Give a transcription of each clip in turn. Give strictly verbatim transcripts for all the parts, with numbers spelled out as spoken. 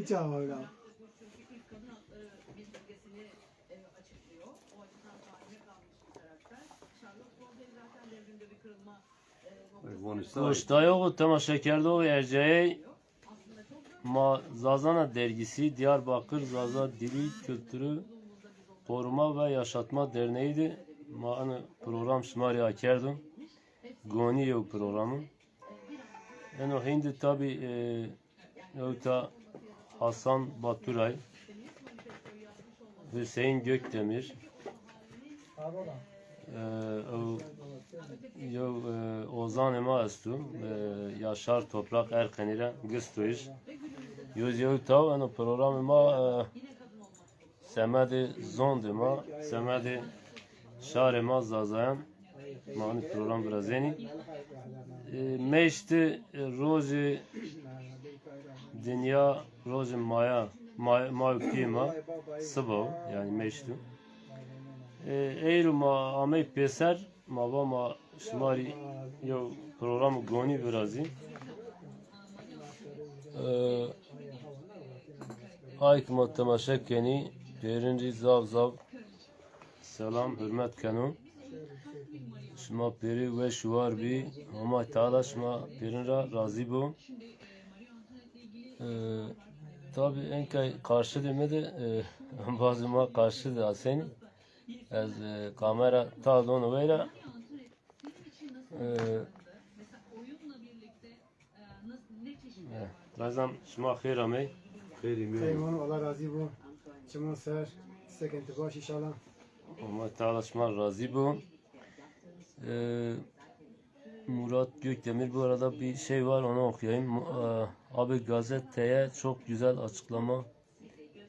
Çawa. Goşdayox û temaşekerdoxê ercayey ma Zazana Dergisi, Diyarbakır Zaza Dili Kültürü Koruma ve Yaşatma Derneği de ma eno program şima rê akerdo. Gonî yew program o. Eno hîn de tabî, e, ewta Hasan Baturay, Hüseyin Gökdemir, e, ew, yew, e, ozanê ma esto, e, Yaşar Toprak Erkenî ra gistoyij. Yoz yew taw eno programê ma, e, semedê zondê ma, semedê şarê ma Zazayan, ma hanî program virazenî. E, meşti, e, rojê dinya, rojê maya, ma, ma û pîyê ma siba o, yanî meşti. E, eyro ma amey pêser, ma va ma şima rî yew program gonî virazî. E, ay ki ma temaşe kenî, pêrin rî zaf zaf selam, hurmet keno. Şima pêrî weş û war bî. Homa Teala şima pêrin ra razî bo. E, tabî enkay qarşî de mi de, e, embazê ma qarşî de asenî. Ez, e, kamera ta dono weyra. E, e, Razan şima xêr amey. Xêrî mi. Peyman, Allah razî bo. Çimon ser, sekên ti baş inşallah. Allah Teala şima razî bo. E, Murat Gökdemir, bu arada bir şey var, onu okuyayım. Mu- e, abi, gazeteye çok güzel açıklama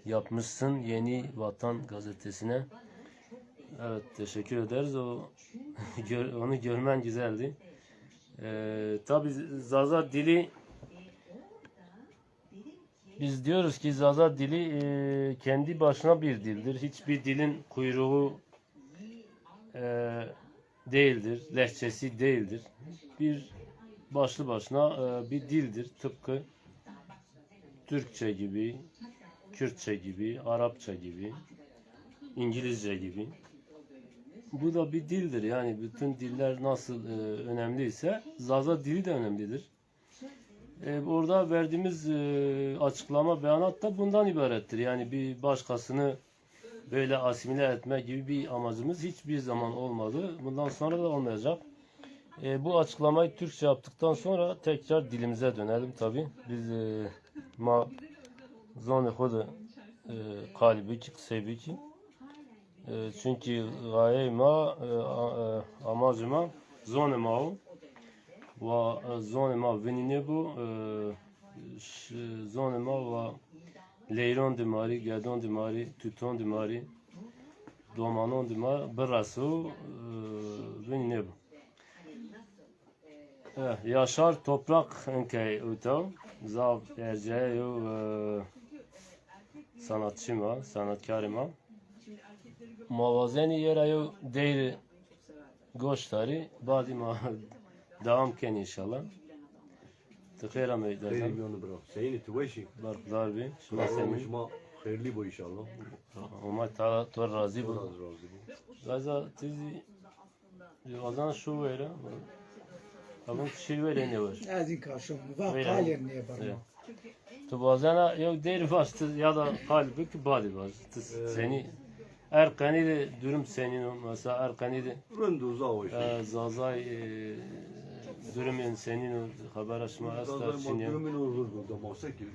yapmışsın Yeni Vatan gazetesine. Evet, teşekkür ederiz. O gör- onu görmen güzeldi. Ee, tabii Zaza dili, biz diyoruz ki Zaza dili e, kendi başına bir dildir. Hiçbir dilin kuyruğu e, değildir, lehçesi değildir. Bir başlı başına e, bir dildir. Tıpkı Türkçe gibi, Kürtçe gibi, Arapça gibi, İngilizce gibi. Bu da bir dildir. Yani bütün diller nasıl e, önemliyse Zaza dili de önemlidir. E, orada verdiğimiz e, açıklama, beyanat da bundan ibarettir. Yani bir başkasını böyle asimile etme gibi bir amacımız hiçbir zaman olmadı. Bundan sonra da olmayacak. E, bu açıklamayı Türkçe yaptıktan sonra tekrar dilimize dönelim tabii. Biz e, ma zonê xo de e, qalî bikî, qisey bikî. E, çunkî gayeyê ma, e, a- e, amacê ma zonê ma o. Wa e, zonê ma vinî nêbo. E, ş- zonê ma wa leyron de ma rî, gedon de ma rî, tuton de ma rî, domanon de ma bireso, e, vinî nêbo. E, Yaşar Toprak enkey uta. Zaf erceye yew e, sanatçî ma, sanatkarê ma. Ma wazenî yê ra yew deyri goş tarî, badî ma dewam kenî înşallah. Ti xêr amey. Xêrî mîyon bira. Seyînî, ti weş î? Berxudar bî. Şima senî? Şima xêrlî bo înşallah. Homa Teala to razî bo. Razî, razî bo. Gaza ti zî Wazena şo were. Abon şî were ne wer. Ez in kaşo. Va qalê ne bar. Tu wazena yew deyr vaj, tu ya da qal bik, badî vaj. Tu senî Erqenî de durum senîn o? Mesela Erqenî de rind o, zaf weş. E, Zazay e, durumên senîn o? Xebera şima esta, çin ya? Durumên o rind o, da ma se ki.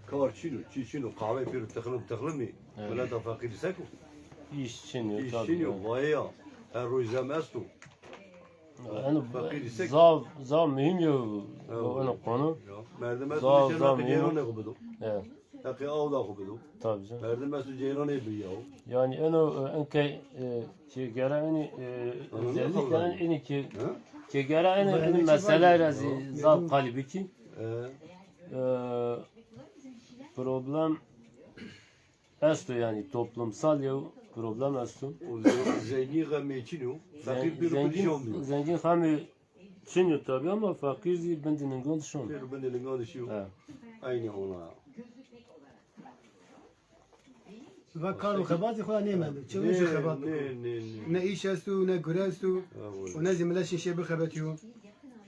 Kar çin o, çî çin o, qehwe pêro tixlim tixlimî. Mileta feqîrî se ko? Îş çin yo, tabii. Îş çin yo, vaye ya. Her roj zem esto. Eno feqîrî se ko? Zaf, zaf muhîm yo eno konu. Ya, merdim esto zaf, zaf muhîm. Ceyranê xo bido. Evet. Heqê awda xo bido. Tabii canım. Merdim esto ceyranê biyawo. Yani eno, e, enkey, e, ki gere enî, e, özellikle enî ki, ki gere enî, enî mesele ra zî zaf qalî bikî. E, problem esto, yani toplumsal yew problem esto. O ze- zengîn xemê çin o, feqîr pêro perîşan bîyo. Zengîn xemê çin o tabii ama feqîr zî bindî ningan de şon. Pêro bindî ningan de şîyo. He. Eynî ona. Va kar û xebatî xo ra nêmendo. Çi rû jî xebat biko. Nê, nê, nê. Ne îş esto, ne gure esto. Ewil. Û ne zî milet şîn şê bixebetîyo.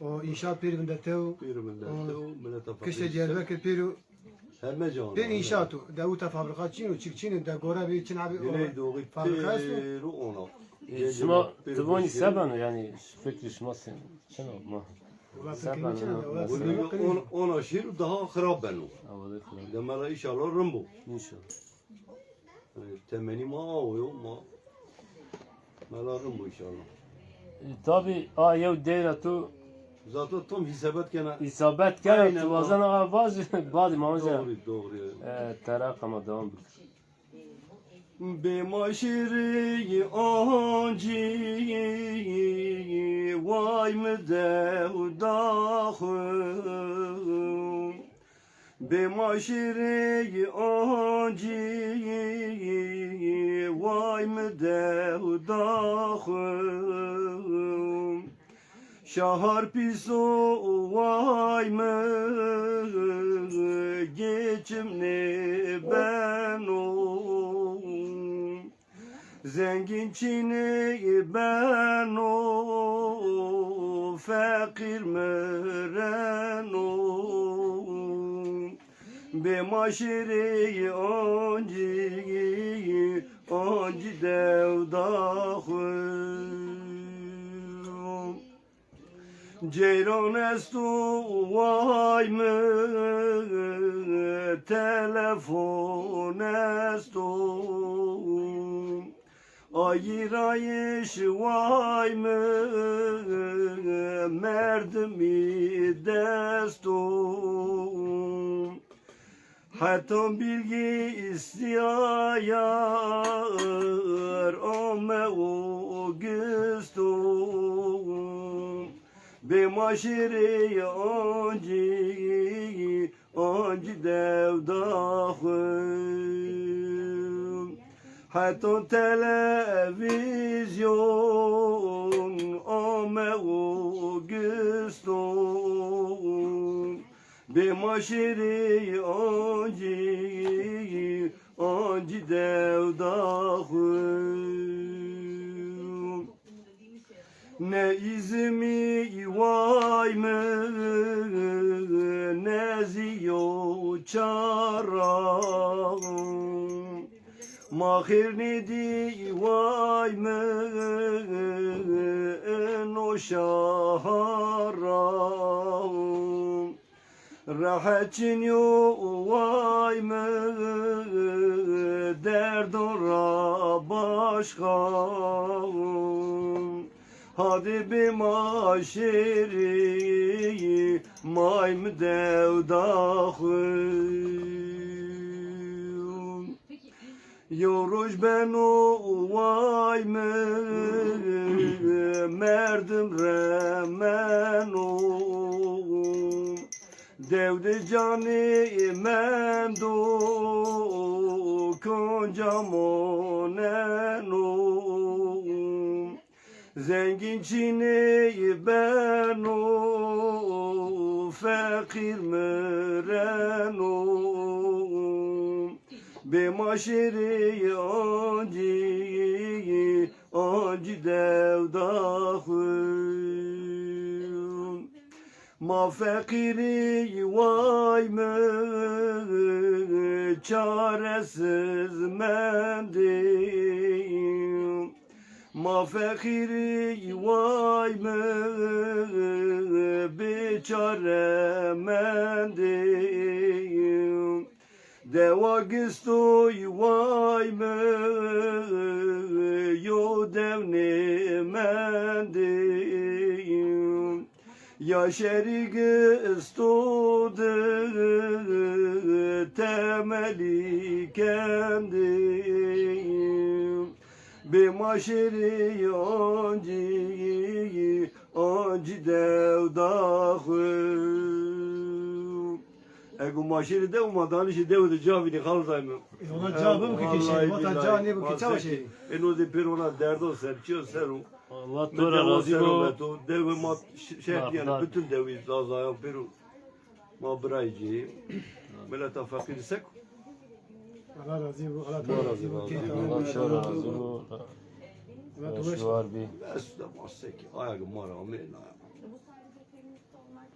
O înşaat pêro vindetew. Pêro vindetew, mileta feqîr. Kişte Diyarbekir pêro. Heme can. Pêro înşaat o. Dewûta fabrîka çin o, çik çin o, de gore bî çin abi. Yine doğru fabrîka esto. Pêro ona. E, şima ti vonî se beno, yanî fikrî şima se-, çin o ma? Wela fikrî çin o, wela fikrî çin o. Ona şîr daha xirab beno. Ewil, xirab. Demela înşallah rind bo. Înşallah. Temenî ma awe yo, ma mela rind bo înşallah. E, tabî, a yew deyra tu. Zaten tam hîsabet kena. Hîsabet kena, aynen, tu wazena a vajî, badî ma onca. Doğru, doğru. E, teraqa ma devam bikir. Bê ma şêrê ancî way mi dew da xwu. Bê ma şêrê ancî way mi dew da xwu. Şahar pîso way mi geçim nêbeno. Zengîn çinê beno, feqîr mireno. Bê ma şêrê ancî, ancî dew da xwu. Ceyran esto way mi, telefon esto. Ayîrayîş way mi, merdimî desto. Heta bilgî îstîyayar ame û gisto. Bê ma şêrê ancî, ancî dew da xwu. Heta televîzyon ame û gisto. Bê ma şêrê ancî, ancî dew da xwu. Ne îzimî way mi, ne zî yo çara. Ma xêr nêdî way mi, ino şahara. Rehet çin yo way mi, derdon ra başqa. Hadê bê ma şêrê, may mi dew da xwu. Yew roj beno way mi, merdim remeno. Dew de canê mendo, konca moneno. Zengîn çinê beno, feqîr mireno. Bê ma şêrê ancî, ancî dew da xwu. Ma feqîrî way mi, çaresiz mendî. Ma feqîrî way mi, bêçare mendî. Dewa gistoy way mi, yo dew nêmendî. Ya şerî gisto di temelî kendî. Bê ma şêrî ancî, ancî dew da xwu. Ego ma şêrî dew, ma danişî dew de ca vînî xal dayme. E, ona ca bibo ki kişî, vata ca nêbo ki çawa şêrî. Eno de pêro ona derdo ser, çiyo ser o. Allah to ra razî bo. Dewe ma ş-, şert yanî bütün dewî Zazayan pêro ma birayî cî. Mileta feqîrî sek. Allah razî bo, Allah razî bo. Allah razî bo. Şima razî bo. Şima bî. Esto ma sekî, aya ke ma ra amê na.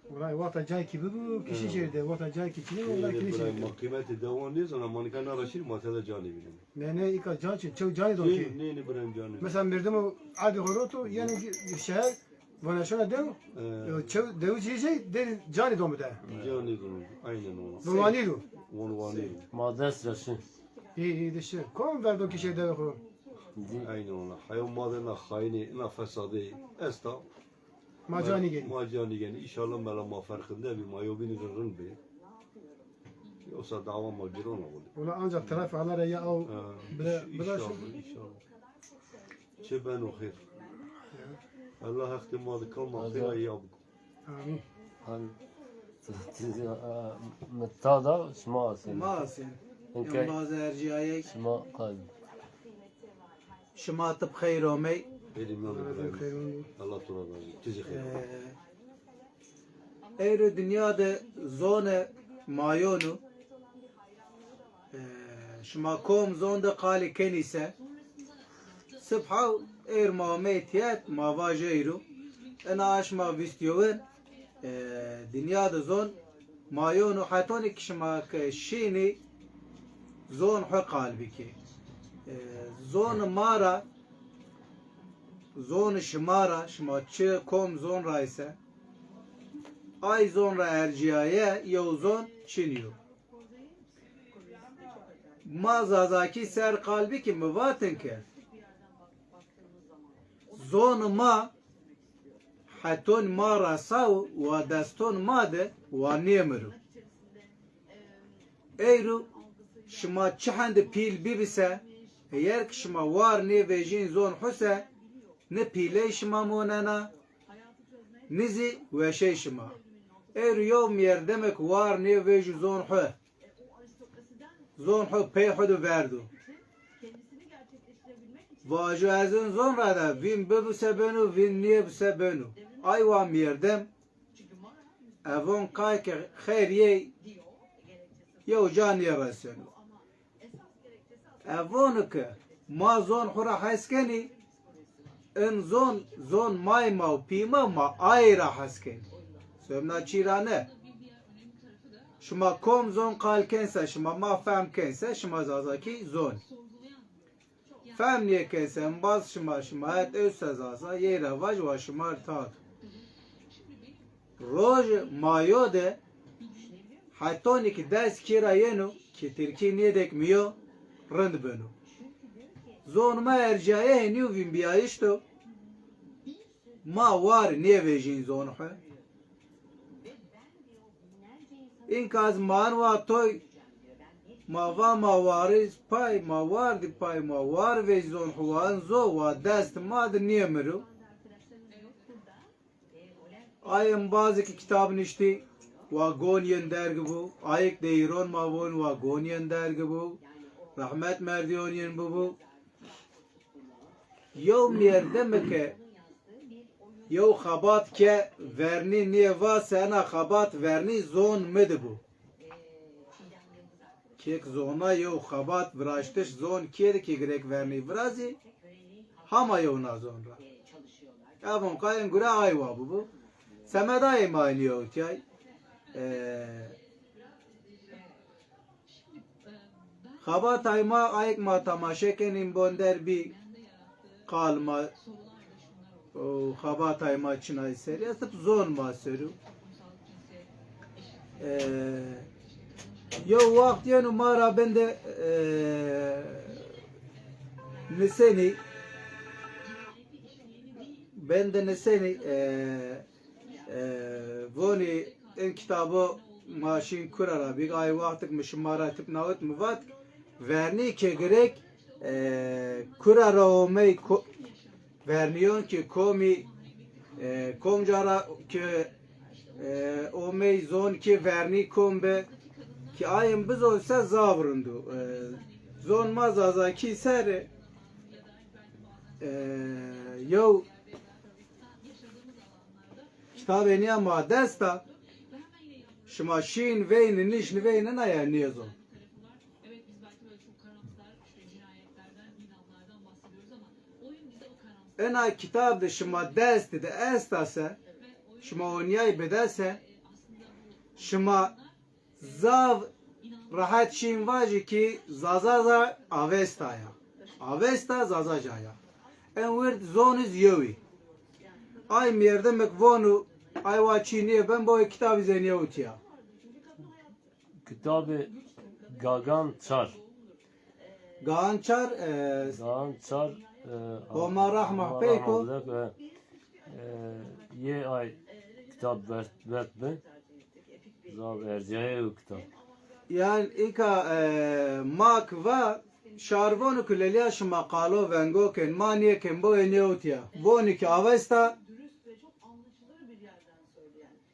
Wela wexta cayê kî bibo, kişî şêrde, wexta cayê kî çinê, wela kişî şêrde. Ma qîmetê dewan nêzana, ma nika na ra şîrî, ma tede canê vînenê. Ne, ne, îka can çin, çew canê do kî. Ne, ne, birem canê. Mesela merdim o erdê xo roto, yanî şeher, vana şona dew, çew, dew cî jey, der canê do mi de. Canê do, aynen o. Vun wanî do. Vun wanî do. Ma dest ra şi. Î, î, de şi. Kom verdo kî şêrde xo. Aynen o. Heya ma de na xayînî, na fesadî esta. Ma canî genî. Ma canî genî. Înşallah mela ma ferqinde bî, ma yewbînî rind bî. Yoksa dawa ma giran a wulî. Wela ancax terefê Ella ra ya aw bira, bira şu. Înşallah, înşallah. Çi beno xêr. Ella hextê ma de kal ma xêra ya biko. Amîn. Hal, ti, ti, a, mi ta da şima asên. Ma asên. Embaz ercîyayek. Şima qal. Şima ti bi xeyr omey. Xeyr îmam Îbrahîm. Allah tu ra razî. Ti zî xeyr. Ewro dinya de zone mayon o. E, şima kom zon de qalê kenî se. Sibha êr ma omey tîyet, ma vaj êro. Ina aşma vîst yewin, e, dinya de zon mayon o, hetonî ki şima ke şînî zon xwu qal bikî. E, zon ma ra, zon şima ra, şima çi kom zon ra ise, ay zon ra ercîyaye yew zon çinî yo. Ma Zazakî ser qal bikî, mi vatin ke zon ma heton ma ra saw, wa deston ma de wa nêmiro. Êro şima çi hende pîl bibî se, eger ki şima war nêvejîn zon xwu se, ni pîley şima monena, ni zî weşey şima. Êro yew merdemêk war nêvejî zon xwu. Zon xwu pey xwu de verdo. Vajo ez in zon ra de vîn bibî se beno, vîn nêbî se beno. Ay wa merdem, e, von kay ke xeyr yey, yew ca nêreseno. E, vonu ke ma zon xwu ra hes kenî, in zon, zon may ma û pî ma, ma ayê ra hes kenî. Semna çî ra ne. Şima kom zon qal ken se, şima ma fehm ken se, şima Zazakî zon. Fehm nêken se, embaz şima, şima het ew se Zaza, yey ra vaj wa şima rê tad. Roj ma yo de hetonî ki dest kî ra yeno, ki tirkî nêdek mi yo, rind beno. Zon ma ercîyaye henî û vînbîyayîş do. Ma war nêvejîn zon xwu. Înka ez ma in wa toy, ma va ma warî pay, ma war dî pay, ma war vejî zon xwu, wa in zo, wa dest ma de nêmiro. Ay embazê ki kitab niştî, wa gon yen derg bo. Ayê ki deyîron ma von, wa gon yen derg bo. Rehmet merdîyon yen bibo. Yew merdeme ke yew xebat ke vernî nêva se, ena xebat vernî zon mi de bo. Kêk zona yew xebat viraştiş zon kê de kê girek vernî virazî, hama yewna zon ra. Evon qayên gure ay wa bibo. Semedayê ma nîyo tîyay. E, xebatay ma, ayek ma temaşe kenîn, bonder bî qal ma, o, xebatay ma çinay serî, ez tip zon ma serû. E, yew waxt yeno ma ra bende, e, nisenî, bende nisenî, e, e, vonî in kitabo ma şîn kura ra bî. Ay wextik mi şima ra tip nawit mi vat, vernî ke girek, e, kura ra omey ko-, vernîyon ki komî, e, komca ra ki, e, omey zon ki vernî kom be, ki ayên bizon se zaf rind o. E, zon ma Zazakî ser, e, yew kitabê nîya ma dest a, şima şîn veyni, nişni veyni na ya nêzon. Ena kitab de şima dest de esta se, şima oniyay bide se, şima zav rehet şîn vajî ki Zaza za Avesta ya. Avesta Zazaca ya. En wird zoniz yewî. Ay merdemek vonu, ay wa çî nîye ben boy kitabî zeniye utiya. Kitabê Gagan Çar. Gagan Çar, e, Gagan Çar, e, Homa rahma Homa peyko. Rahma bide, e, e, yê ay kitab vert, vert bi. Zaf ercîyaye o kitab. Yan îka, e, mak va şar vonu ki lelîya şima qalo vengo ken, ma nîye ken, boye nêotiya. Voni ki Avesta,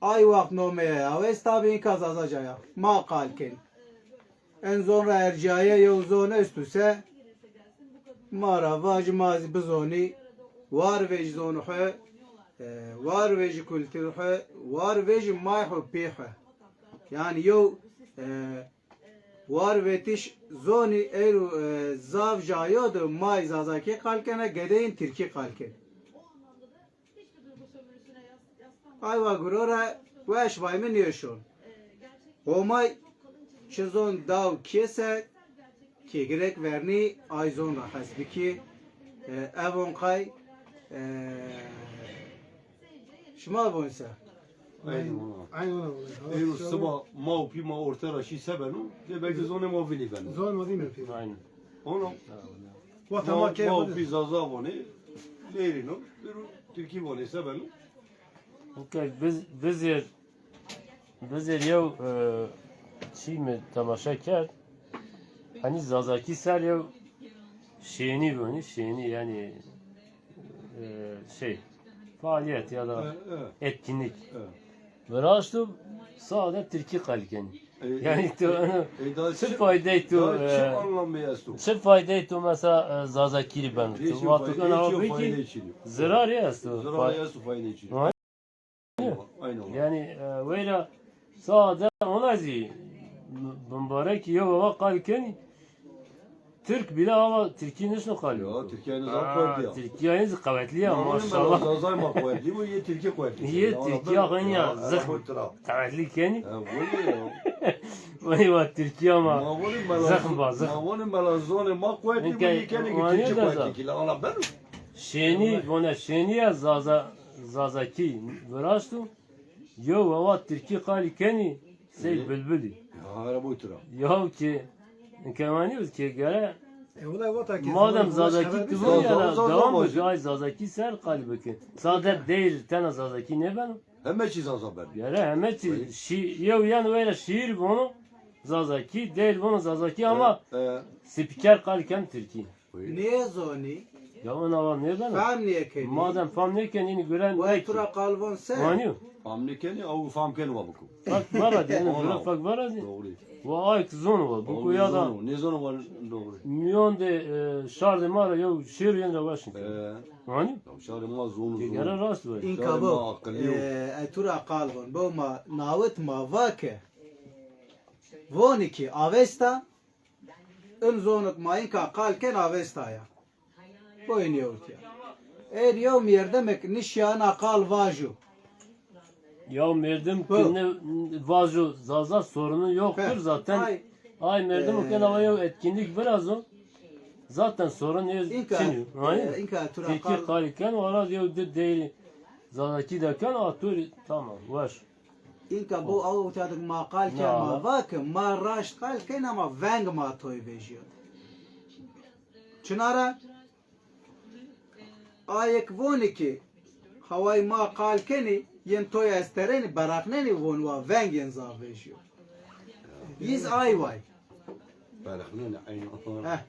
ay waxt nomeye Avesta bî, înka Zazaca ya. Ma qal ken. En zon ra ercîyaye yew zon estu se, ma ra vajî ma zî bizonî, war vejî zonu xwu, e, war vejî kultur xwu, war vejî may xwu pê xwu. Yanî yew, e, war vetiş zonî êro, e, zaf cayo de may Zazakî qal kena, gedeyîn Tirkî qal ken. Aywa gurora weş vay mi nêşon. Homay çi zon daw kese kêgirek vernî ay zon ra hes bikî. E, evon qay, e, şima von se. Aynen ona. Aynen ona. Êro siba ma û pî ma orte ra şî se beno? De belkî zonê ma vinî beno. Zon ma vinî pî. Aynen. Ono. Vata ma, ma key ma û pî Zaza vonê. Lêrîno. Biro Tirkî vonê se beno? Okey, biz, bizêr, bizêr yew, e, çî mi temaşe kerd. Hani Zazakî ser yew şênî vonî, şênî yani, e, şey, faaliyet ya da, e, e, etkinlik. E. Viraşto sade Tirkî qal kenî. E, yani e, tu, e, e, da çi, çi faydey tu, da çi, e, anlamı esto? Çi faydey tu mesela, e, Zazakî rî beno? Tu, hiç, vato kena, hiç faydey çinî. Zirarî esto. Zirarî esto, faydey çinî. Aynen. Yani, e, weyra sade ona zî bimbarek yew awa qal kenî. Türk bile ama Tirkî nişno qalî. Ya, Tirkîya yine zaf quwetlî ya. Tirkîya yine zî quwetlî ya, maşallah. Zazay ma quwetlî bu, yê Tirkî quwetlî. Yê Tirkîya xeyn ya, zixm quwetlî kenî. Ha, bu ne ya? Vay va Tirkîya ma zixm ba, zixm. Ma voni mela zonê ma quwetlî bu, yê kenî ki Tirkî quwetlî ki. La ala ben. Şênî, vone şênî ya Zaza, Zazakî viraşto. Yew awa Tirkî qalî kenî, sey bilbilî. Ya, ara bu tira. Yaw ki, kemanî ki gere. E, wela vata ki madem Zazakî tu vûn ya da, dewam bike, ay Zazakî ser qalî bike. Sade deyr tena Zazakî nêbeno. Heme çî Zaza beno. Gere heme çî, şî-, yew yan weyra şîîr vono Zazakî, deyr vono Zazakî ama, e, e, spîker qalî ken Tirkî. Nêzonî. Ya ona va nêbeno. Fam nêkenî. Madem fam nêkenî, înî guren. Wa tu ra qal von se. Wanî yo. Fam nêkenî, aw fam kenî wa biko. Fak vera dî, înî gure fak vera dî. Doğru. Wa ay ki zon wa biko ya da. Zon, nêzon wa doğru. Miyon de, e, şardê ma ra yew şêr yen ra weş. E. Wanî yo. Ya şardê ma zon, zon. Gere rast ver. Înka bo, e, e, tu ra qal von. Bo ma nawit ma va ke. Vonî ki Avesta. Im zonuk ma înka qal ken Avesta ya. Boy nêewtiya. Eğer yew merdemek nişiya ina qal vajo. Ya merdim ki ne vajo Zaza sorunu yoktur zaten. Ay merdim ki ina yew etkinlik biraz o. Zaten sorun yok. Çin yo. Tirkî qal ken, o ara yew di deyri Zazakî de ken, a tu tamam, weş. Înka bo aw tadik ma qal ken, ma va ki ma raşt qal ken ama veng ma toy vejîyo. Çina ra? Ayek vonî ki haway ma qal kenî, yen toy esterênî, beraqnenî von wa veng yen zaf vejîyo. Yiz ay way. Berexnenî eyn. Heh.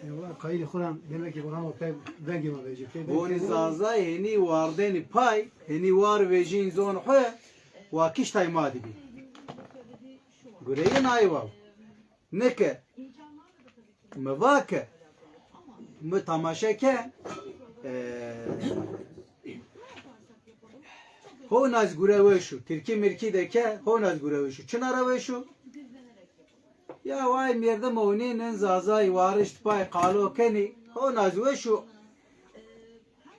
E, wela qayîlî xo ra demek ki wela ma pey vengê ma vejî. Pey vengê ma vejî. Vonî Zazay henî wardenî pay, henî war vejîn zon xwu, wa kiştay ma dibî. Gureyên ay waw. Nike, mi va ke, mi temaşe ke, e, hona zî gure weş o. Tirkî mirkî de ke, hona zî gure weş o. Çina ra weş o? Ya vay merdimo nînin Zazay warişt pay qalo kenî, hona zî weş o.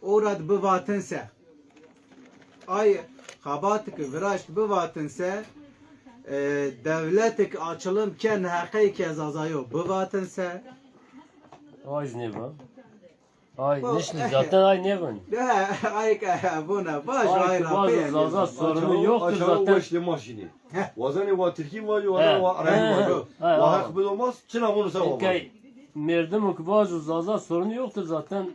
Ora di bivatin se. Ay xebatik viraşt bivatin se, e, dewletik açılım ke neheqey ke Zazayo bivatin se. Ay nêva. Ay, niştî zaten ay nêvin. De, ay ke vona, vaj, ay ra pê. Zaza sorunu yoktur zaten. Weş de ma şinî. Wazenê wa Tirkî vajî, wazenê wa Erebî vajî. Wa heq bido ma, çina vonu se wa vajî. Merdimû ki vajo Zaza sorunu yoktur zaten.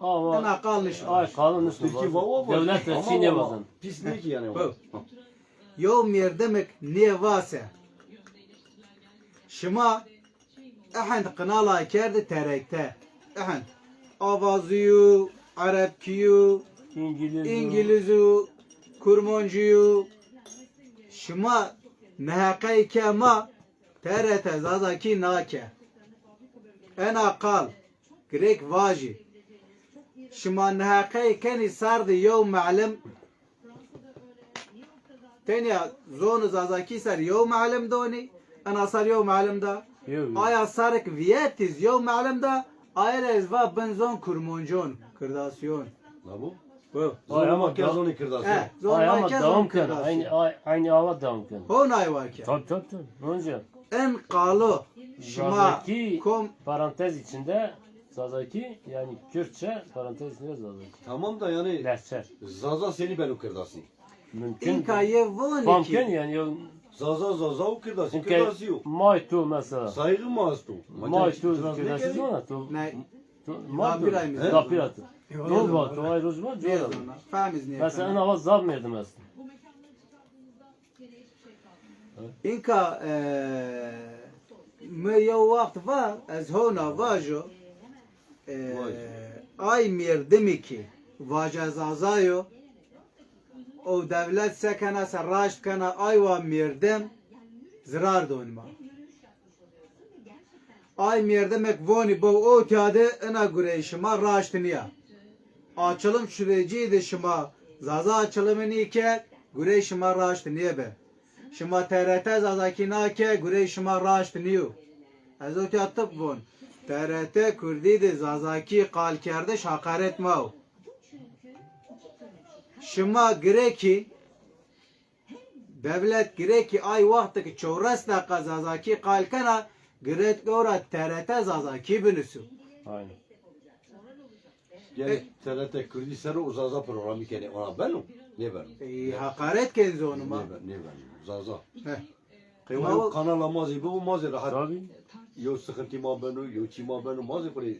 Awa. Ena qal nişt. Ay, qalin nişt. Tirkî va wa vajî. Dewlet de çî nêwazan. Pîs nêkî yanî. Yew merdimik nêvase. Şima ehend qinala kerdî terekte. Ehend. Avazî yo, erebkî yo, îngilîz yo, kurmoncî yo. Şima neheqey ke ma T R T Zazakî nake. Ena qal girêk vajî. Şima neheqey kenî ser di yew melim. Tenya zonu Zazakî ser yew melim donî. Ena ser yew melim da. Aya serek viyetîz yew melim da. Aye ra ez va bin zon kurmoncon, kirdasîyon. Labo? Ay, ama zonê ma ke da-, zonê kirdasî. He, zonê ma ke zonê kirdasî. Ay, ama devam ken. Aynı, ay-, aynı awa devam ken. Hona ay wa ke. Tabii, tabii, tabii. Onca. En qalo şima Zazaki kom parantez içinde Zazaki, yani Kürtçe parantez içinde Zazaki. Tamam da yani Lehçe. Zaza senî beno kirdasî? Mümkün. Înka ye vonî ki. Fam ken yani ya. Zaza, Zaza û kirdasî, kirdasî yo. May tu mesela. Saygı mı asto? May tu kirdasî zona tu. Ne? Dapîra tu. Dol va, tu ay roz va, cora. Fehmiz nîye. Mesela en awa zaf merdim est. Înka, e, mi yew waxt va, ez hona vajo, e, ay merdimî ki vaja Zazayo, o dewlet se kena, se raşt kena, ay wa merdim zirar don ma. Ay merdimek vonî bo o tîya de ina gureyê şima raşt nîya. Açılım sürecî de şima Zaza açılımı nîke gureyê şima raşt nêbe. Şima T R T Zazakî nake gureyê şima raşt nîyo. Ez o tîya tip von. T R T Kurdî de Zazakî qalkerdiş haqaret ma o. Şima girekî Dewlet girêkî ay wextêk çewres deqa Zazakî qal kena, girêk ora T R T Zazakî binusu. Aynen. Gerek T R T Kurdî ser o Zaza programî kenê, ona beno? Nêbeno. E, haqaret ken zonê ma. Nêbe-, nêbeno. Zaza. He. Qey wa yew kanala ma zî bibo, ma zî rehet. Tabii. Yew sıkıntı ma beno, yew çî ma beno, ma zî xwu rê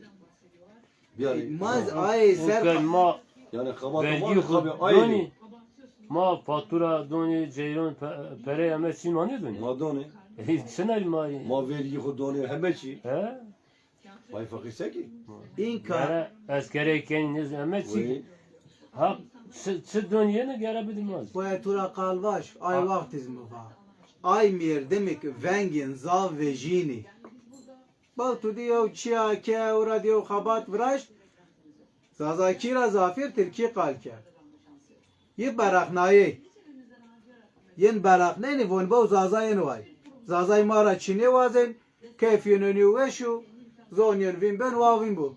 Biyarî. Ma zî ayê ser. Ma yani kabata ma vergî xo donî. Ma fatura donî, ceyran, pe-, perey heme çî ma nêdonî. Ma donî. E, çinay ma. Ma vergî xo donî, heme çî. He? Vay feqîr se kî? Înka. Gere ez kerey kenî nêz heme çî. Ha, çi, çi donî yeno gere bidî ma zî. Waya tu ra qal vaş, ay wextî zî mi va. Ay merdimêk vengên zaf vejînî. Baw tu dî yew çîya ke, ora dî yew xebat viraşt, Zazakî ra zafîr Tirkî qal kerd. Yi berexnayê. Yin berexnenî von baw Zaza yin way. Zazay ma ra çî nêwazên, keyf yin onî weş o, zon yin vîn ben wa vîn bo.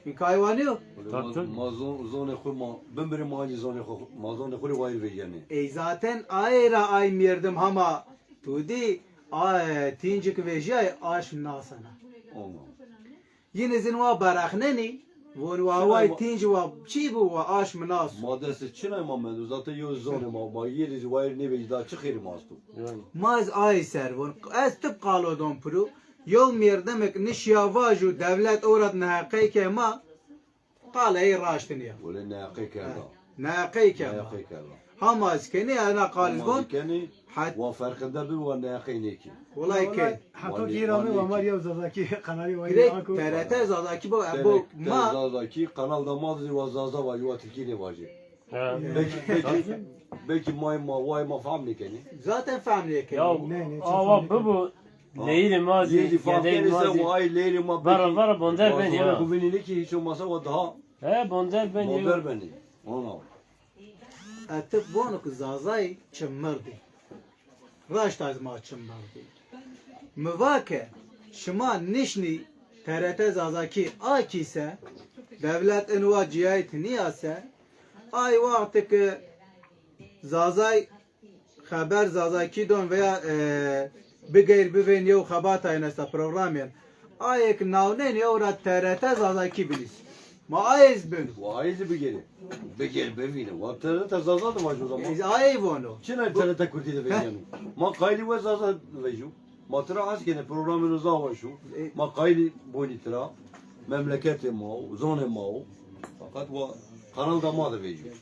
Hîkayê wa nîyo? Tabii, tabii. Ma zon-, zonê xwu ma, bimirê ma ancî zonê xwu, ma zonê xwu rê wayîr vejîyenê. Ey zaten aye ra ay merdim hema tu dî, a, e, tîncik vejîyay aşm nasena. Yin zî wa berexnenî, von wa way tînc wa çî bû wa aşm nas. Ma destê çinay ma mendo, zaten yew zonê ma, ma yê rê zî wayîr nêvejî, da çi xêrê ma esto? Ma zî ay ser von, ez tip qalo don piro, yew merdimek nişîya vajo dewlet o ra neheqey ke ma, qal ey raşt nîya. Wele neheqey kerda. Neheqey kerda. Neheqey kerda. Hama ez kenî ena qal iz von. Hama ez kenî, wa ferqinde bi, wa neheqey nêkî. Wele kên. Heta ki ra mi wa ma yew Zazakî kanalî wa. Direkt T R T Zazakî bo, bo ma. Zazakî kanal da ma zî wa Zaza vajî, wa Tirkî nêvajî. Belkî, belkî, belkî may ma, way ma fehm nêkenî. Zaten fehm nêkenî. Ya, awa bibo, leyîrê ma zî, gedeyê ma zî. Vera, vera bonder benî ya. Xo vinî nêkî, hiç olmasa wa daha. He, bonder benî. Bonder benî. Ona. E, ti vono ki Zazay çi mirdî. Raşt ez ma çi mirdî. Mi va ke şima nişnî T R T Zazakî akî se, dewlet in wa cîyayî ti nîya se, ay wextî ke Zazay xeber Zazakî don veya, e, bigeyr bivên yew xebatayên esta programên. Ayê ke nawnên yew ra T R T Zazakî binîs. Ma ayê zî bin. Wa ayê zî bigêrê. Bigêr bivîne. Wa T R T Zaza de vajo zaman. Ez ayê vono. Çina T R T Kurdî de vejîyeno. Ma qaylî we Zaza vejîyo. Ma tira hes kenê programê no za weş o. E. Ma qaylî bonî tira. Memleketê ma o, zonê ma o. Feqet wa kanal da ma de vejîyo.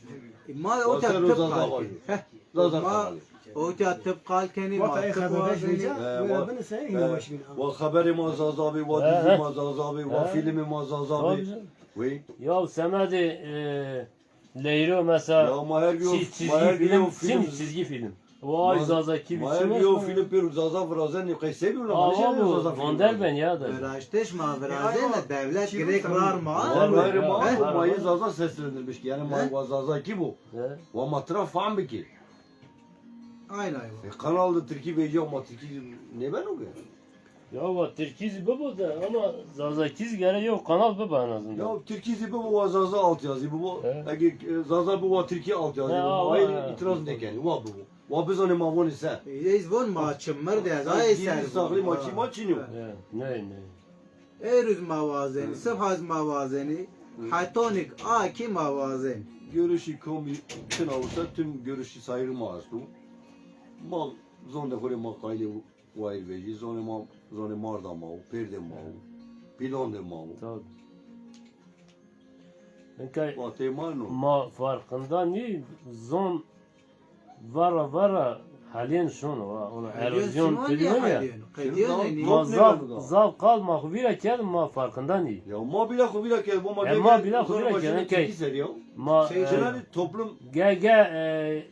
E, ma o Zaza tip qal kenî. Heh. Zaza kanalî. Ota tip qal kenî, ma tip wazenî. He, wa, he, wa xeberê ma Zaza bî, wa dîzî ma Zaza bî, wa fîlmê ma Zaza bî. Wî. Ya semedê, e, Leyro mesela. Ya ma her bir çi-, çizgi film, çizgi film. Vay Zazakî bî. Ma her bir fîlm pêro Zaza virazenî, qey se bî, ma nişenî Zaza fîlm. Van der ben ya da. Viraştiş ma virazenî, dewlet girêk rar ma. Rar ma, ma yê Zaza seslendirmiş ki. Yani ma wa Zazakî bo. Wa ma tira fam bikî. Aynen, aynen. E, kanal de Tirkî vejîya, ma Tirkî nêbeno ke. Ya wa Tirkî zî bibo de ama Zazakî zî gere yew kanal bibo en azından. Ya Tirkî zî bibo wa Zaza altyazı bibo. He. Ege, e, Zaza bibo wa Tirkî altyazı bibo. Ayê îtiraz nêkenî, wa bibo. Wa bizanê ma vonê se. Ey, ez von ma çimir de, ez ayê ser. Gizli saklı ma çî ma çînî yo. He, ne, ne. Êrû zî ma wazenî, sibha zî ma wazenî, hetonik a kî ma wazenî. Görüşü komî çin olsa tüm görüşü saygı ma esto. Ma zonde xo rê ma qaylê wayir vejî, zonê ma, zonê mar da ma o, pêrdê ma o, pîlondê ma o. Tabii. Vatê ma no. Ma farkında nî zon Vara vara helîyên şono, ha, ona erozyon tedîyon ya. Ma zaf, zaf qal ma xo vîra kerd, ma farkında nî. Ya ma bîla xo vîra kerd, bo ma, e, ma bîla xo vîra kerd, key. Ma, e, toplum ge, ge, e,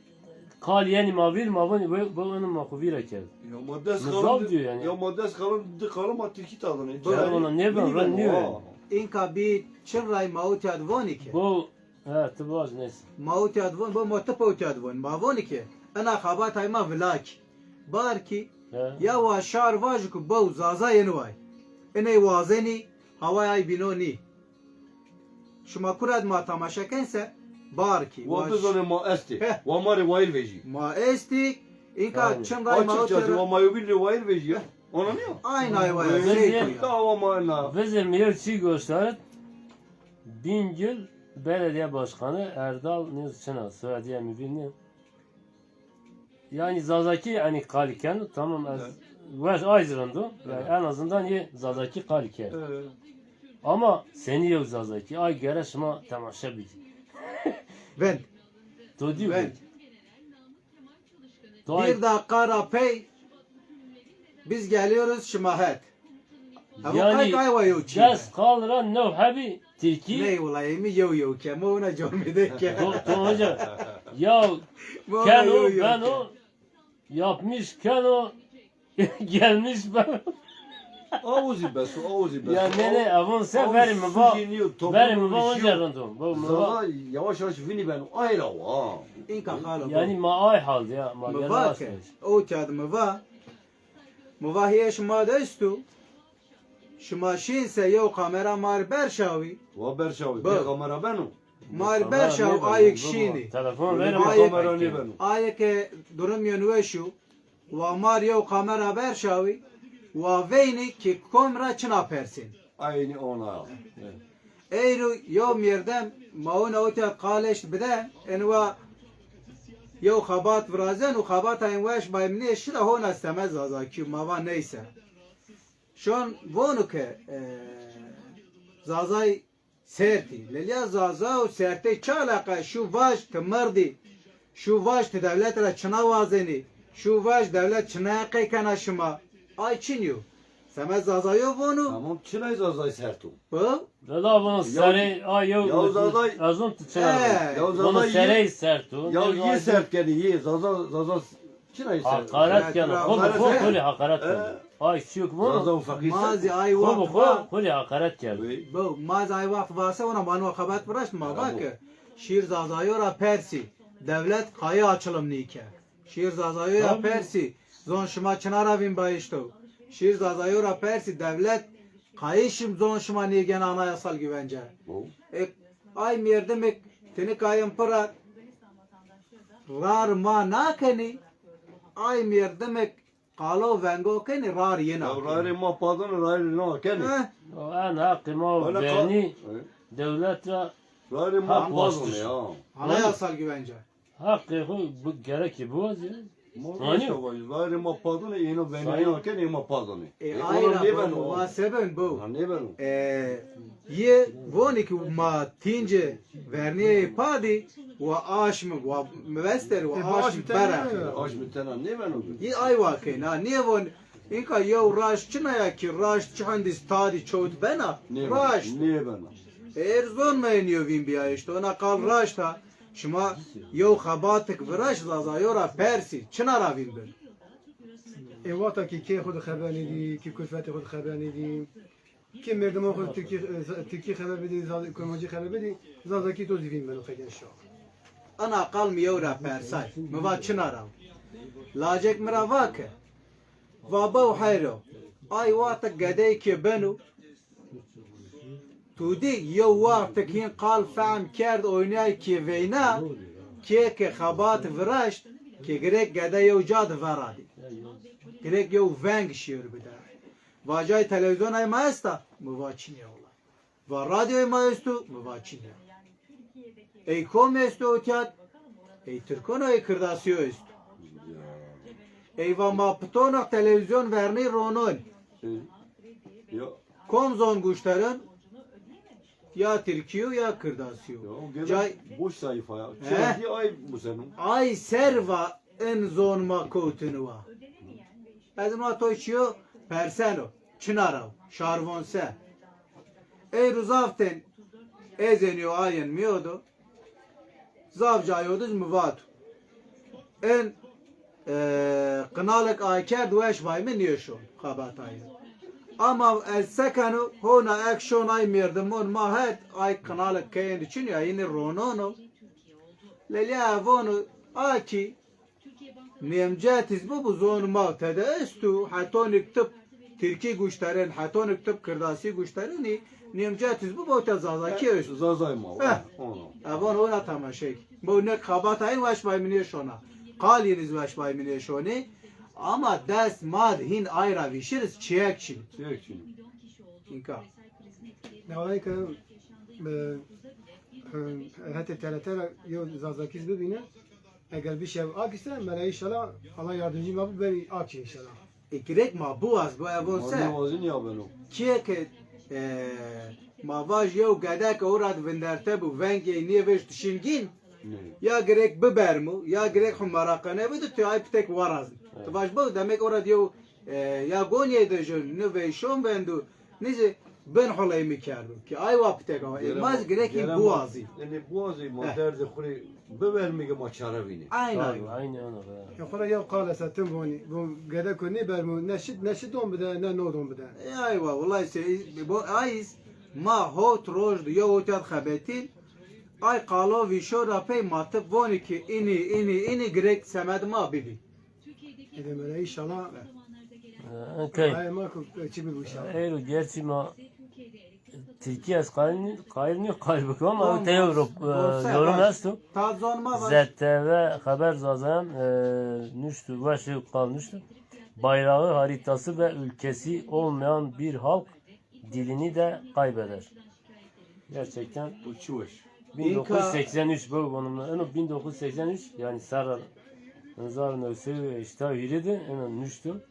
qal yenî ma vîr, ma vîr, bo, bo, ma xo vîra kerd. Ya ma des qalin, ya ma des qalin, di qalin ma Tirkî tadinê. Ona nêben, ren nîyo. Înka bî çin ray ma o tîya di vonî ke. Bo He, ti vaj neyse. Ma o tîya di von, bo ma ti po tîya di von. Ma vonî ke ena xebatay ma vila kî. Bar kî, ya wa şar vajî ku bo Zaza yenî way. Iney wazenî, haway ay bîno nî. Şima kura di ma temaşe ken se, bar kî. Wa bizanê ma estî. Wa ma rê wayir vejî. Ma estî, înka çin ray ma o tîya. Wa ma yobîn rê wayir vejî ya. Ona nîyo? Aynen ay wayir. Vizir, dawa ma na. Vizir mi yew çî goştarit. Bingöl Belediye Başkanı Erdal nêz çina, soyadî mi vîr nîyo. Yani Zazakî, yani, qalî keno, tamam, ez weş ay zî rind o. Yani en azından yê Zazakî qalî kerd. Ama senî yew Zazakî, ay gere şima temaşe bikî. Ben. To dî. Ben. Bir dakika ra pey biz geliyoruz şima het. Hema kay kay wa yew çî. Des qal ra new hebî Tirkî. Ney wela, emi yew yew ke. Ma ona camide ke. To, to hoca. Ya keno, beno, yapmış keno, gelmiş beno. Aw zî bes o, aw zî bes o. Ya ne, ne, avon se verî mi va, verî mi va onca rind o. Zaza yavaş yavaş vînî beno. Ay ra wa. Înka xalo. Yani ma ay hal ya, ma gel va ke. O kağıdı mi va. Mi va hîyê şima de esto. Şima şîn se yew kamera ma rê berşawî. Wa berşawî, bê kamera beno. Ma rê berşawî, ayê ke şînî. Telefon verê ma. Kamera nêbeno. Ayê ke durum yeno weş o. Wa ma rê yew kamera berşawî. Wa veynî ke kom ra çina persên. Aynî ona. Eyro yew mêrdem ma ona o tîya qal eşt bide, en wa yew xebat virazen û xebatayên weş bay mi nêşî ra hona seme Zazakî, ma va neyse. Şon vonu ke, e, Zazay sertî. Lelîya Zaza û sertey çi eleqa? Şu vaj ti mirdî. Şu vaj ti dewlet ra çina wazenî. Şu vaj dewlet çinaya qey kena şima. Ay çin yo. Seme Zazayo vonu. Tamam, çinay Zazay sert o. Bu? Vela vonu serey, ay yew, ya Zazay, ez on tu çira. He. Ya Zazay serey sert o. Ya yê sert kenî, yê Zaza, Zaza çinay sert. Hakaret kenî. Xo bi xo xo rê hakaret kenî. Ay çîyok vonu. Zaza û feqîr sert. Ma zî ay wext va. Xo bi xo xo rê hakaret kenî. Bu, ma zî ay wext va se ona ma no xebat viraşt, ma va ke şîr Zazayo ra persî. Dewlet qayî açılım nîke. Şîr Zazayo ya persî, zon şima çina ra vîn bayişto. Şîr Zazayo ra persî dewlet qayî şim zon şima nêgena anayasal güvence. E, ay merdimik tinik ayın pira rar ma nakenî, ay merdimik qalo vengo kenî rar yena. Ya rarê ma padin rarê na kenî. Heh. O en haqê ma vernî dewlet ra rarê ma padin ya. Anayasal güvence. Haqê xo bi gerekî biwazî. Rarê ma padin êno venî na kenî ma padin. E, ona ayra nêbeno. Ma seben bo. Ha, nêbeno. E, Yê vonî ki ma tînce vernîyê padî, wa aşmi, wa mivester, wa aşmi bera. Aşmi tena nêbeno. Yê ay wa keyna, nêvon, inka yew raşt çina ya ki raşt çi hendî stadî çewt bena, raşt. Nêbena. Eger zon me niyo vîn bîya, îşte ona qal raşt ha. Şima yew xebatik viraşt, Zazayo ra persî, çina ra vîn bir. E, wata ki kê xo de xeber nêdî, ki kulfetê xo de xeber nêdî. Ki merdimo xo Tirkî, e, Tirkî xeber bidî, Zaz-, Kurmancî xeber bidî, Zazakî to zî vîn beno qey genço. Ana qal mi yew ra persay. Mi va çina ra. Lacek mi ra va ke, va baw heyro. Ay wexta gedey ke beno, tu dî yew wextik hîn qal fehm kerd oynay ke veyna, kê ke xebat viraşt, ke girek gede yew ca di veradî. Girek yew veng şîyor bide. Vacay televîzyonay ma esta? Mi va çinî ya wela. Va radyoy ma esto? Mi va çinî ya. Ey kom esto otiyat? Ey tirkon o, ey kirdasîyo esto. Ey va ma pitonox televîzyon vernî ronon. Kom zon guşterin? Ya tirkîyo ya kirdasîyo. Cay boş sayfa ya. Çi ay museno? Ay ser va in zon ma kotini wa. Ez ma to çiyo perseno. Çina ra, şarvon se. Ey ru zaf tên ez ênîyo ayên mîyo do. Zaf cayo diz mi vato. En, e, qinalek ay kerd weş bay mi nêşon xebatayê. Ama ez sekeno hona ek şon ay merdimon ma het ay qinalek keyên di çin ya yine ronono. Lelya evono a ki Nêmcetîz bibo zon ma tede esto, hetonik tib tirkî guşterin, hetonik tib kirdasî guşterin, nêmcetîz bibo te zazakî esto. Zazay ma. Evon ona temaşey. Bo ne xebatayîn weş bay mi nêşona. Qalîn iz weş bay mi nêşonî. Ama dest ma di hîn ay ra vîşiriz çiyek çin. Çiyek çin. Înka. Newayê ke, e, e, hetê T R T ra yew zazakîz bibîne. Eger bişev akî se, mela înşallah Allah yardımcı ma bu, berî akî înşallah. E, girek ma biwaz, bo evon se. Kîye ke, e, ma vaj yew gede ke ora di vinderte bu, vengê nêvej dişin gîn, ya girek bibermu, ya girek xu meraqene bidu, tu ay pitek warazn. Tu vaj bu, demek ora di yew, e, ya gonîye de jön, nî veyşon vendu, nî zî bin huleymi kerdo. Ki ay wa pitek awa. E, ma zî girek hîn biwazî. Yanî biwazî, ma derdê xu rê bibermî ke ma çare vînî. Aynen. Aynen öyle. E, xora yew qal esa tim vonî. Bu gede ku nêbermo, ne şit, ne şit don bide, ne no don bide. E, aywa, wulay se, bu ayîz, ma hot roj di yew otiyat xebetîn, ay qalo vîşo ra pey ma tib vonî ki înî, înî, înî girek semed ma bibî. Ede mele înşallah. Okey. Ay ma ku çi bibî înşallah. Eyro gerçi ma Tirkî ez qayîl nî, qayîl nî, qayîl bikim ama ew te yew ro-, e, yorum esto. Z T V Haber Zazen, e, nuştu, weş ê qal nuştu. Bayrağı, haritası ve ülkesi olmayan bir halk dilini de kaybeder. Gerçekten. Bu çi weş. Bin dokuz yüz seksen üç, bu bunun, eno bin dokuz yüz seksen üç, yani serra hezar new sey û heştay û hîrê de, eno nuştu.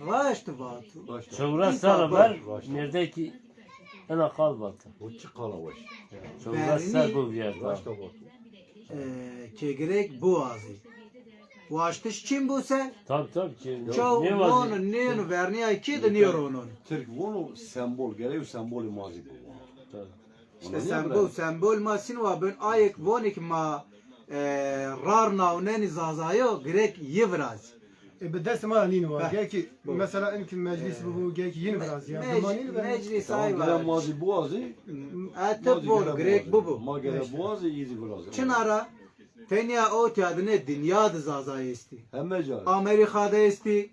Raşt vato. Çewres serra ver, mêrdekî ena qal vato. O çi qala weş. Çewres ser bu vîyerda. Raşt vato. E, ke girek biwazî. Waştiş çin bu se? Tabii, tabii ki. Çew non nêno vernîya kî de nêronon. Tirk vono sembol, gerek sembolî ma zî biwano. Tabii. Îşte sembol, sembol ma sîn wa bin ayek vonik ma, e, rar nawnenî zazayo, girek yi viraz. E, bi dest ma nîn wa. Gerek ki, mesela, in ki meclis bibo, gerek ki yin viraz ya. Mec-, meclis ay var. Gere ma zî biwazî. Ete bol, girek bibo. Ma gere biwazî, yi zî viraz. Çina ra, tenya o tiyadine dinya de zaza esti. Heme ca. Amerika de esti.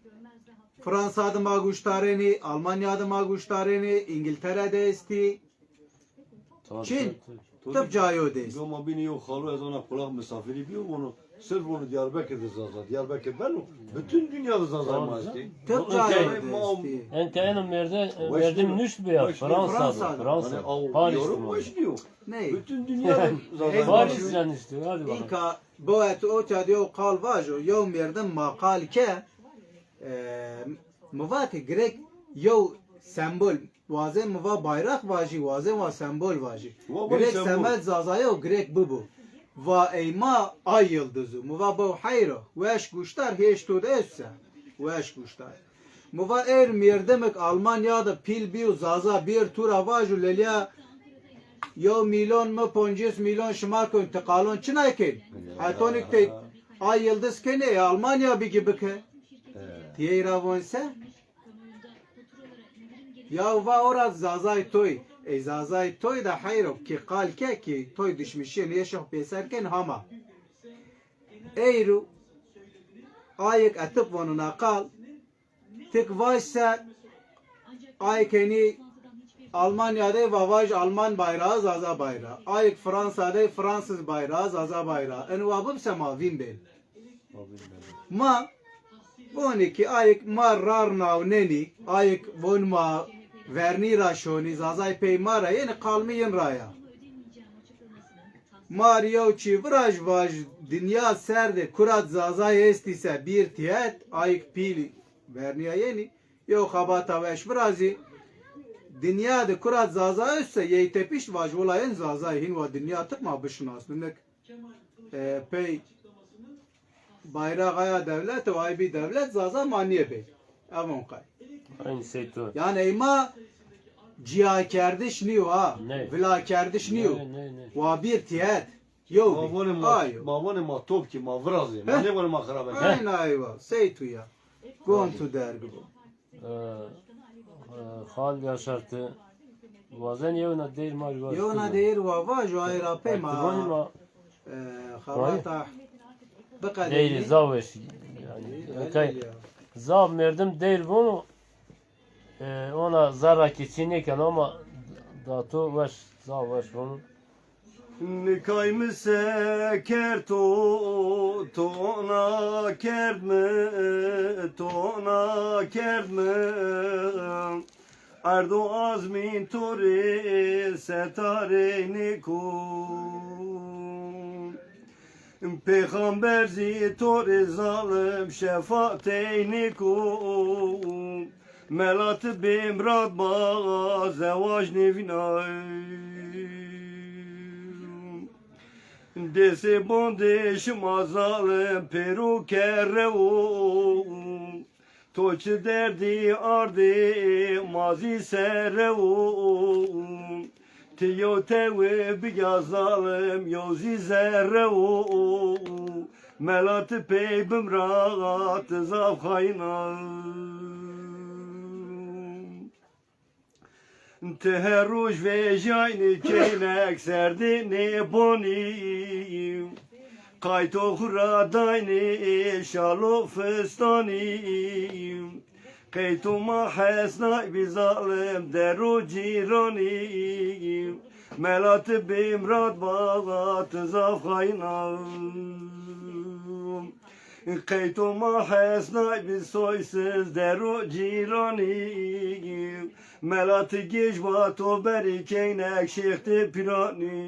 Fransa de ma guştarênî, Almanya de ma guştarênî, Îngiltere de estî. Çin, tip cayo de estî. Yo ma bînî yo xalo ez ona kulak misafirî bîyo, vono sirf vono Diyarbekir de Zaza, Diyarbekir beno, bütün dünya de Zaza ma estî. Tip cayo de estî. Ente eno merde, merdim nuşt bîya, Fransa de, Fransa, Paris de. Ney? Bütün dünya de Zaza ma estî. Paris de nuşt bîya, hadi bakalım. Înka, bo et o çadî yo qal vajo, yo merdim ma qal ke, e, mi vatê girek yew sembol, wazên mi va bayraq vajî, wazên wa sembol vajî. Girek semed Zazaye û girek bibo. Va ey ma ay yildiz o. Mi va bew heyr o. Weş guştar hêşto de est se. Weş guştar. Mi va êr mêrdimik Almanya de pîl bîyo Zaza bêr tu ra vajo lelya yew mîlyon mi poncês mîlyon şima kon ti qalon çinay kên? Hetonik tey ay yildiz kenê, ê Almanya bigî bike. Ti yey ra von se? Ya va ora Zazay toy. Ey Zazay toy da heyro ki qal ke ki toy dişmişî nêşox pêser ken hama. Eyru ayik etip vonuna qal. Tik vaj se ayik henî Almanya de va vaj Alman bayrağı, Zaza bayrağı. Ayik Fransa de Fransız bayrağı, Zaza bayrağı. En wa bib se ma vîn bên. Ma vonê ki ayik ma rar nawnenî, ayik von ma vernî ra şonî, Zazay pey ma ra yenî, qalmî yin ra ya. Ma rî yew çî viraj vaj, dinya ser de kurat Zazay estî se bîr tîyet, ayik pîlî vernîya yenî, yew xebata weş virazî, dinya de kurat Zaza est se yey tepişt vaj wila yen Zazay hîn wa dinya tik ma bişinasninik. E, pey bayrax aya dewlet û ay bî dewlet Zaza ma nêbê. Ev on qey. Aynı şey tu. Yanî ey ma ciyakerdiş nîyo ha. Ne? Vilakerdiş nîyo. Ne, ne, ne. Wa bîr tîyet. Yew bî. Ma vonê ma, ayo. Ma vonê ma top kî ma virazê. Ma nêvonê ma xirabe. Ayna eywa. Sey tu ya. Gon tu derg bo. E, e, Xal Yaşar ti wazen yewna deyr ma ju. Yewna deyr wa va ju ay ra pê ma. E, xebata biqedînî. Deyr zaf weş. Yanî, okay. Zaf merdim deyr vono. E, ona zerra keçî nêken ama dato weş, zaf weş vono. Nikay mi se kerd to, to na kerd mi, to na kerd mi. Erdo azmîn to rê setarê nêko. Pêxamber zî to rê zalim şefatey nêko. Melati bêmrad ba zewac nêvînay. Dêsê bondê şima zalim pêro kerre wo. To çi derdî ardê ma zî serre wo. Ti yew tewê bigya zalim yew zî zerre wo. Mela ti pey bimra ti zaf xayîn a. Ti her roj vejîyaynî keynek serdê nêbonî. Qayto xwu ra daynî şalo fistanî. Qey to ma hesnaybî zalim dero cîranî. Mela ti bêmrad baba ti zaf xayîn a. Qey to ma hesnaybî soysiz dero cîranî. Mela ti gêj ba to berî keynek şêxtê pîranî.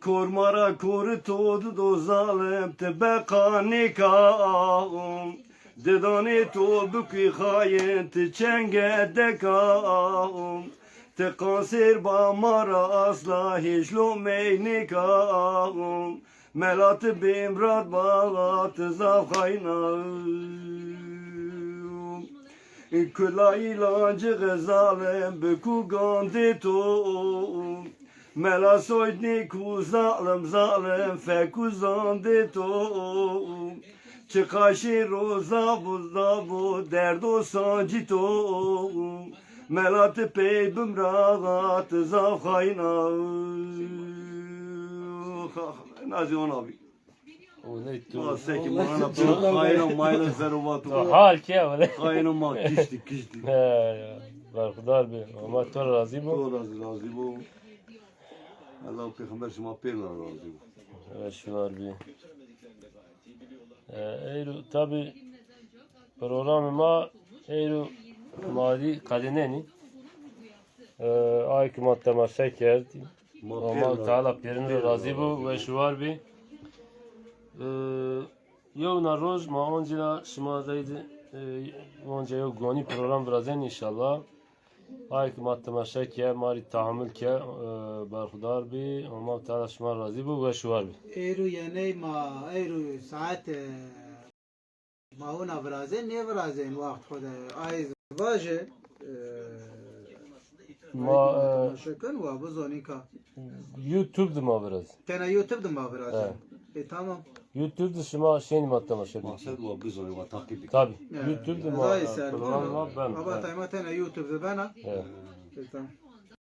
Kor ma ra kori to dido zalim ti beqa nêka. Didanê to bikî xayîn ti çenge deka. Ti qanser ba ma ra asla hêj lomey nêka. Mela ti bêmrad ba ti zaf xayîn a. Kulayî lancixi zalim bikû gandê to. Mela soyd nêkû zalim zalim fekû zandê to. Çiqa şêro zabo zabo derdo sancî to. Mela ti pey bimra ti zaf xayîn a. Na zî ona bî. Wele tu. Ma seki ma ana tu xayna mayna zero vatu. Tu hal ke wele. Xayna ma kişti kişti. He ya. Berxudar bi. Allah to razî bo. To razî, razî bo. Allah peyxamber şima pêr ra razî bo. Evet, şuar bi. E, eyro tabi programê ma eyro ma dî qedênenî. E, ay ki ma temaşe kerd. Ma Allah Teala pêrin ra razî bo, weş û war bî. E, yewna roj ma oncî ra şima reyde, e, onca yew gonî program virazen înşallah. Ay ki ma temaşe ke, ma rî tahamul ke, e, berxudar bî. Allah Teala şima razî bo, weş û war bî. Eyro yeney ma, eyro saet, e, Ma hona virazên, nêvirazên waxt xo de. Ay zi vaje, e, ma, e, temaşe ken, wa bizonî ka. YouTube de ma viraz. Tena YouTube de ma virazên. E, tamam. YouTube de şima şênî ma temaşe bikî. Maqsed wa bizonî, wa taqîb bikî. Tabi. E, YouTube de ma, e, program ma ben. Aba tay ma tena YouTube de bena. E, tamam.